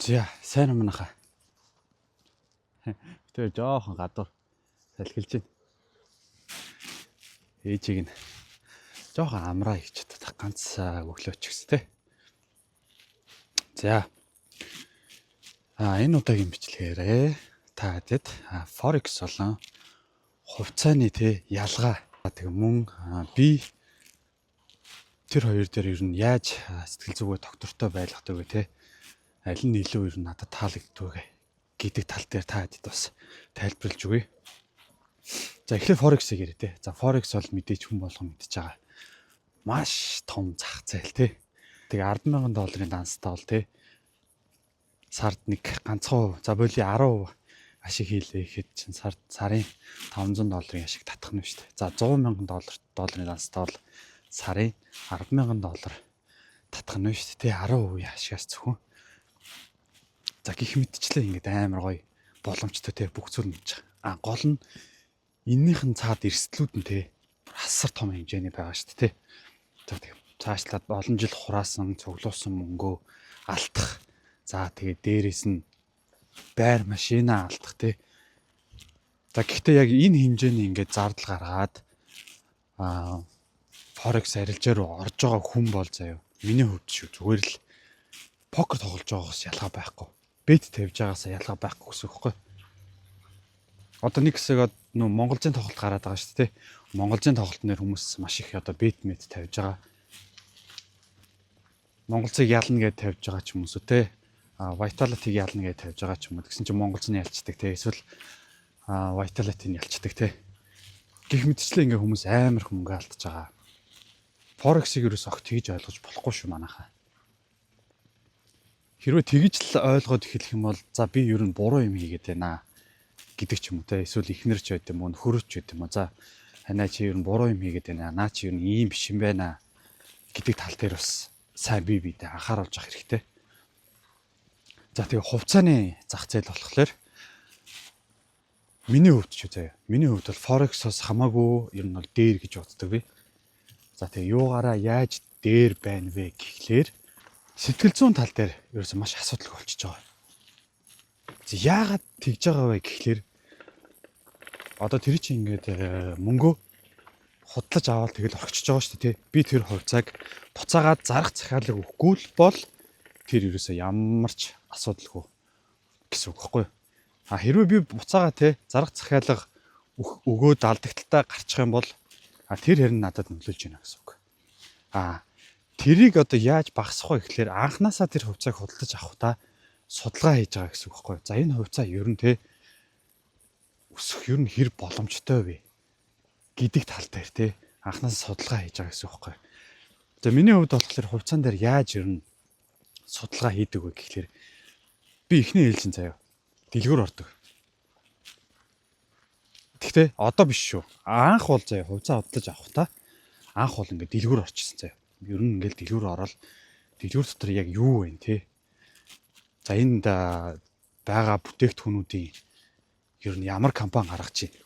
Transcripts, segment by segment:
За, сайн уу манайхаа. Тэр жоохон гадуур салхилж байна. Ээжийг нь жоохон амраа хийж чадах ганц өглөөч гэсэн те. За. Энэ удаагийн бичлэгээрээ та хэдэд Forex болон хувьцааны те ялгаа, тэг мөн би тэр хоёр дээр ер нь яаж сэтгэл зүгээ тогтвортой байлгадаг вэ те, аль нь илүү ер нь надад таалагддаг вэ гэдэг тал дээр та хэдэд бас тайлбарлаж өгье. За, эхлээд Forex-ыг яриа те. За, Forex бол мэдээж хүн болгон мэдж байгаа. Маш том зах зээл те. Тэгээ 10,000 долларын данстай бол те сард нэг ганцхан, за боли 10% ашиг хийлээ гэхэд чинь сард сарын 500 долларын ашиг татах нь шүү дээ. За, 100,000 долларын данстай бол сарын 10,000 доллар татах нь шүү дээ. 10% ашигаас зөвхөн. За, гих мэтчлээ ингээд амар гоё боломжтой те, бүх зүйл мэдж байгаа. А гол нь эннийх нь цаад эрсдлүүд нь те асар том хэмжээний байгаа шүү дээ те. За, тэгээ цаашлаад олон жил хураасан, цуглуулсан мөнгөө алдах. За, тэгээ дээрээс нь байр машинаа алдах те. За, гэхдээ яг энэ хэмжээний ингээд зардал гаргаад Forex арилжаа руу орж байгаа хүн бол заяа. Миний хувьд шүү, зүгээр л покер тоглож байгаагаас ялгаа байхгүй. Bet тавьж байгаас ялгаа байхгүй гэсэн үг байхгүй. Одоо нэг хэсэг нөө Монголзын тоглолт гараад байгаа шүү дээ. Монголзын тоглолтын дээр хүмүүс маш их одоо bet мэт тавьж байгаа. Монголцыг ялна гэж тавьж байгаа ч юм уу те. Vitality-г ялна гэж тавьж байгаа ч юм уу. Тэгсэн чинь Монголцны ялцдаг те. Эсвэл Vitality-г ялцдаг те. Гэх мэтчлээ ингээ хүмүүс амар их мөнгө алдаж байгаа. Forex-ыг ерөөс огт тэгж ойлгож болохгүй шүү, манайхаа. Хэрвээ тэгж л ойлгоод эхлэх юм бол за, би ер нь буруу юм хийгээд байна гэдэг ч юм уу те. Эсвэл ихнэр ч байд юм уу, нөхөр ч байд юм уу. За, ханаа чи ер нь буруу юм хийгээд байна. Наа чи ер нь ийм биш юм байна гэдэг тал дээр бас сайн бие биедээ анхааруулж явах хэрэгтэй. За, тэгээ хувьцааны зах зээл болохоор миний хувьд ч заяа. Миний хувьд бол Forex-оос хамаагүй ер нь бол дээр гэж боддог би. За, тэгээ юугаараа яаж дээр байна вэ гэхлээр сэтгэл зүйн тал дээр ерөөсөө маш асуудалгүй болчихж байгаа. За, яагаад тэгж байгаа вэ гэхлээр одоо тэр чинь ингээд мөнгөө худлаж аваад тэгэл орхичж байгаа шүү дээ, тий. Би тэр хувьцааг буцаагаад зарах захиалга өгөхгүй л бол тэр ерөөсөө ямар ч асуудалгүй гэсэн үг байхгүй юу? А хэрвээ би буцаага те зарах захиалга өгөөд алдагдaltaй гарчих юм бол тэр хэрэг надад нөлөөлж байна гэсэн үг. А тэрийг одоо яаж багасгах вэ гэхлээр анханасаа тэр хувьцааг худалдаж авахдаа судалгаа хийж байгаа гэсэн үг байхгүй юу? За, энэ хувьцаа ер нь те өсөх ер нь хэр боломжтой вэ гэдэг тал дээр те анханасаа судалгаа хийж байгаа гэсэн үг байхгүй юу? За, миний хувьд болохоор хувьцаан дээр яаж ер нь судалгаа хийдэг вэ гэхлээр би эхний ээлжин заяа дэлгүүр ордог. Гэхдээ одоо биш шүү. Анх бол заяа, хувьцаа худалдаж авахдаа анх бол ингээд дэлгүүр орчихсон заяа. Ер нь ингээд дэлгүүр ороод дэлгүүр дотор яг юу вэ те. За, энд байгаа бүтээгдэхүүнүүдийн ер нь ямар компани гаргаж байна.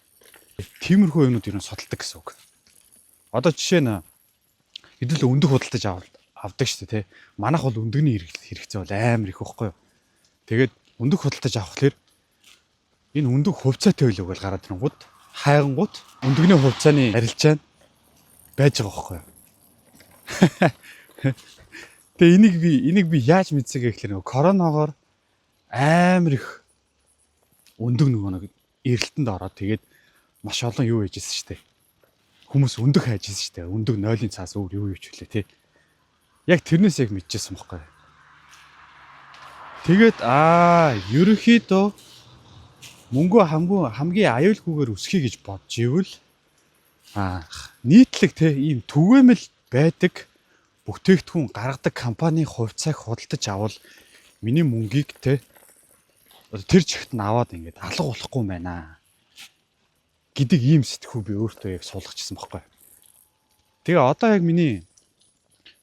Тиймэрхүү юмнууд ер нь судалдаг гэсэн үг. Одоо жишээ нь хэдүүл өндөг худалдаж авдаг шүү дээ, те. Манайх бол өндөгний хэрэгцээ бол амар их байхгүй юу. Тэгээд өндөг худалдаж авахлаар энэ өндөг хувьцаатай байлаа гэж гараад ирэнгүүт хайгангууд өндөгний хувьцааны арилжаа нь байж байгаа байхгүй юу. Тэгээ энийг би яаж мэдсэн гэхлээр нөгөө короногоор амар их өндөг нөгөө нэг эрэлтэнд ороод тэгээд маш олон юу хийжсэн шүү дээ. Хүмүүс өндөг хайжсэн шүү дээ. Өндөг нойлын цаас өөр юу юу ч үлээ те. Яг тэрнээс яг мэдчихсэн байхгүй. Тэгээд ерөнхийдөө мөнгөө хамгийн хамгийн аюулгүйгээр өсгөе гэж бодж ивэл нийтлэг те ийм түгээмэл байдаг бүтээгдэхүүн гаргадаг компанийн хувьцааг худалдаж авал миний мөнгийг те тэр чигт нь аваад ингээд алга болохгүй байна гэдэг ийм сэтгхүү би өөртөө яг суулгачихсан байхгүй. Тэгээ одоо яг миний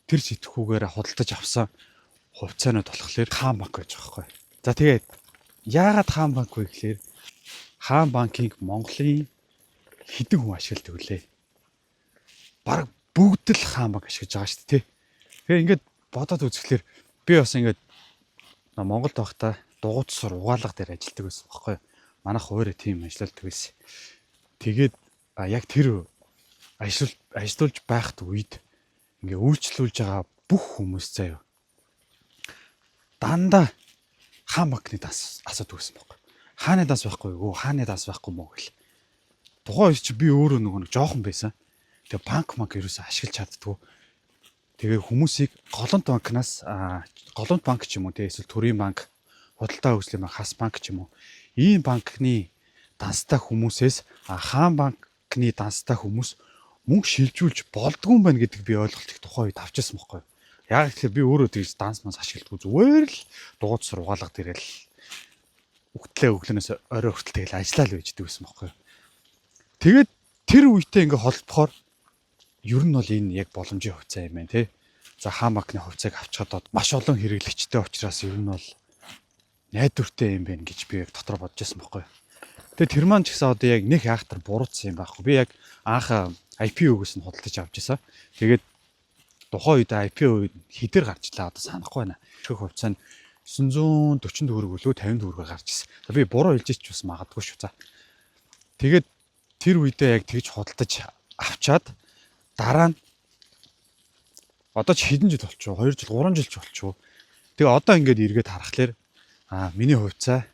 тэр сэтгхүүгээр худалдаж авсан хувьцаанууд болохоор Хаан банк гэж байгаа байхгүй. За, тэгээд яагаад Хаан банк вэ гэхлээр Хаан банкийг Монголын хэдэн хүн ашигладаг вүлээ? Бараг бүгд л Хаан банк ашиглаж байгаа шүү дээ, тий. Тэгээ ингээд бодоод үзэхлээр би бас ингээд Монголд байхдаа дугуйт сур угаалга дээр ажилладаг байсан байхгүй юу? Манайх өөрөө тийм ажилладаг байсан. Тэгээд яг тэр ажиллуулж байхад үед ингээ үйлчлүүлж байгаа бүх хүмүүс заяа. Дандаа хаан банкны данс асуудаг байсан байхгүй. Хааны данс байхгүй юу? Хааны данс байхгүй мó гэл. Тухайн үед чи би өөрөө нөгөө нэг жоохон байсан. Тэгээ банк ерөөсөө ашиглаж чаддгүй. Тэгээ хүмүүсийг Голомт банкнаас, Голомт банк ч юм уу, тэгээ эсвэл Төрийн банк, Худалдаа хөгжлийн банк, Хас банк ч юм уу, ийм банкны данстай хүмүүсээс хаан банкны данстай хүмүүс мөнгө шилжүүлж болдгүй юм байна гэдэг би ойлголтыг тухайн үед авчихсан байхгүй. Яг тэгэхээр би өөрөө тэгж данс манс ашигладаг, зүгээр л дугуйт сур угаалга дээрэл үгтлээ өглөөнөөс орой хүртэл тэгэл ажиллаа л байж идэг байсан байхгүй. Тэгээд тэр үедээ ингээ холбохоор ер нь бол энэ яг боломжийн хувьцаа юм байна те. За, хаан банкны хувьцааг авчхад маш олон хэрэглэгчтэй учраас ер нь бол найдвартай юм байна гэж би яг дотор бодож байсан байхгүй. Тэгээ тэр маань ч гэсэн одоо яг нэг айхтар буруутсан юм байхгүй. Би яг анх IPO-гээс нь худалдаж авч ирсэн. Тэгээд тухайн үед IPO хэдээр гарчлаа, одоо санахгүй байна. Ширхэг хувьцаа нь 940 төгрөг үлээ 50 төгрөгөөр гарч ирсэн. За, би буруу хэлж ч бас магадгүй шүү. За. Тэгээд тэр үедээ яг тэгж худалдаж авчаад дараа нь одоо ч хэдэн жил болчихоо, 2 жил, 3 жил ч болчихоо. Тэгээ одоо ингээд эргээд харахаар миний хувьцаа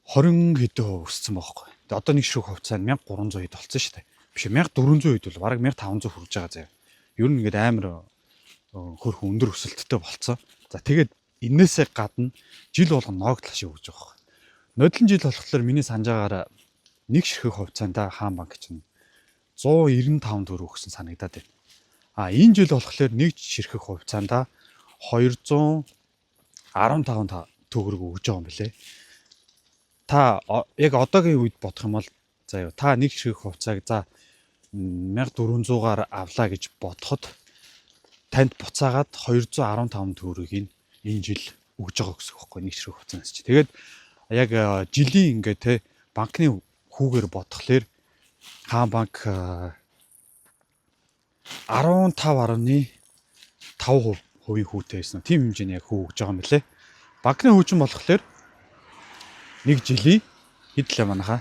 20 хэдэн хувь өссөн байхгүй. Тэгээ одоо нэг ширхэг хувьцаа нь 1300 хэд болцсон шүү дээ. Биш, 1400 хэд бол бараг 1500 хүрж байгаа заяа. Ер нь ингээд амар хөрхөн өндөр өсөлттэй болцсон. За, тэгээд энээсээ гадна жил болгон ногдол ашиг өгж байгаа байхгүй. Нодлон жил болохоор миний санаж байгаагаар нэг ширхэг хувьцаанд хаан банк чинь 195 төгрөг өгсөн санагдаад байна. А энэ жил болохоор нэг ширхэг хувьцаанд 215 төгрөг өгж байгаа юм билэ. Та яг одоогийн үед бодох юм бол заяа, та нэг ширхэг хувьцааг за 1400-аар авлаа гэж бодоход танд буцаагаад 215 төгрөгийг энэ жил өгж байгаа гэсэн үг байхгүй, нэг ширхэг хувьцаанаас чи. Тэгээд яг жилийн ингээ те банкны хүүгээр бодохлоор хаан банк 15.5% хувийн хүүтэй байсан. Тийм хэмжээний яг хүү өгж байгаа юм билэ. Банкны хөгжим болохоор нэг жилийн хэд лээ манайхаа?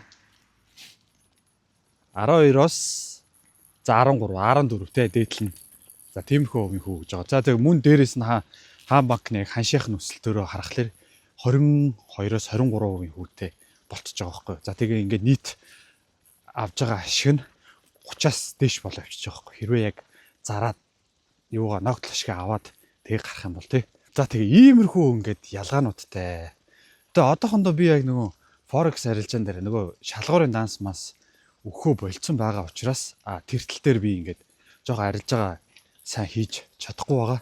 12-оос за 13, 14 те дээдл нь. За, тиймэрхүү хувийн хүү гэж байгаа. За, тэг мөн дээрэс нь хаан банкны ханшийнх нь өсөлтөөрөө харахаар 22-оос 23% хүүтэй болчихж байгаа байхгүй. За, тэгээ ингээд нийт авж байгаа ашиг нь 30-аас дээш бол авчиж байгаа байхгүй. Хэрвээ яг зараад юугаа ногдол ашиг аваад тэгээ гарах юм бол тий. За, тэгээ иймэрхүү ингээд ялгаануудтай. Тэгээ одоохондоо би яг нөгөө Forex арилжаан дээр нөгөө шалгуурын данс мас өгөхөө болцсон байгаа учраас тэр тал дээр би ингээд жоохон арилжаагаа сайн хийж чадахгүй байгаа.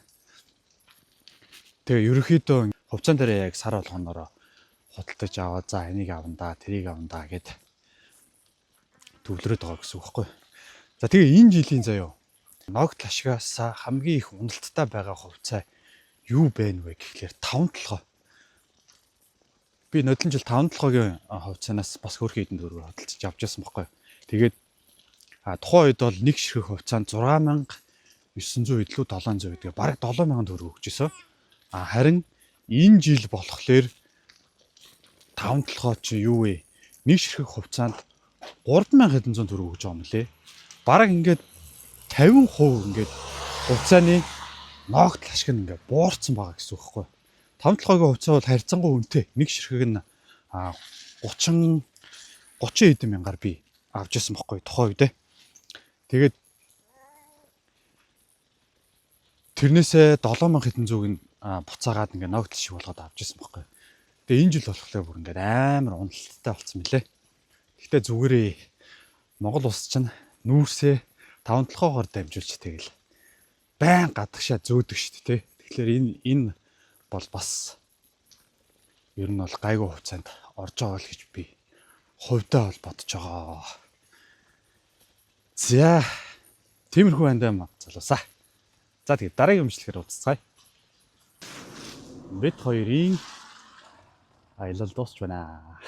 Тэгээ ерөнхийдөө хувьцаан дээр яг сар болгоноороо худалдаж аваад, за, энийг авна да, тэрийг авна да гэд төвлөрөөд байгаа гэсэн үг байхгүй. За, тэгээ энэ жилийн заяо ногдол ашигаас хамгийн их уналттай байгаа хувьцаа юу байна вэ гэхлээр 5 толгой. Би нодлон жил 5 толгойн хувьцаанаас бас хөөрхөн хэдэн төгрөгөөр худалдаж авч байсан байхгүй. Тэгээд тухайн үед бол нэг ширхэг хувьцаанд 6900 илүү 700 гэдэг, бараг 7000 төгрөг өгч ирсэн. Харин энэ жил болохоор 5 толгой чи юу вэ? Нэг ширхэг хувьцаанд 3000 хэдэн зуун төгрөг өгч байгаа юм лээ. Бараг ингээд 50% ингээд хувьцааны ногдол ашиг нь ингээд буурсан байгаа гэсэн үг байхгүй. 5 толгойн хувьцаа бол харьцангуй үнэтэй. Нэг ширхэг нь 30 30 хэдэн мянгаар би авч ирсэн байхгүй тухайн үед. Тэгээд тэрнээсээ 7000 хэдэн зууг нь буцаагаад ингээд ногдол шиг болгоод авч ирсэн байхгүй. Тэгээ энэ жил болохоор бүр ингээд амар уналттай болцсон мөлий. Гэхдээ зүгээрээ Монгол улс чинь нүүрсээ таван толгоогоор дамжуулж тэгэл байн гадагшаа зөөдөг шүү дээ. Тэгэхээр энэ бол бас ер нь бол гайгүй хувьцаанд орж байгаа л гэж би хувьдаа бол бодож байгаа. За, тиймэрхүү байна даа, залуусаа. За, тэгээд дараагийн өмчлөгээр уулзцгаая. Бид хоёрын аялал дуусч байна.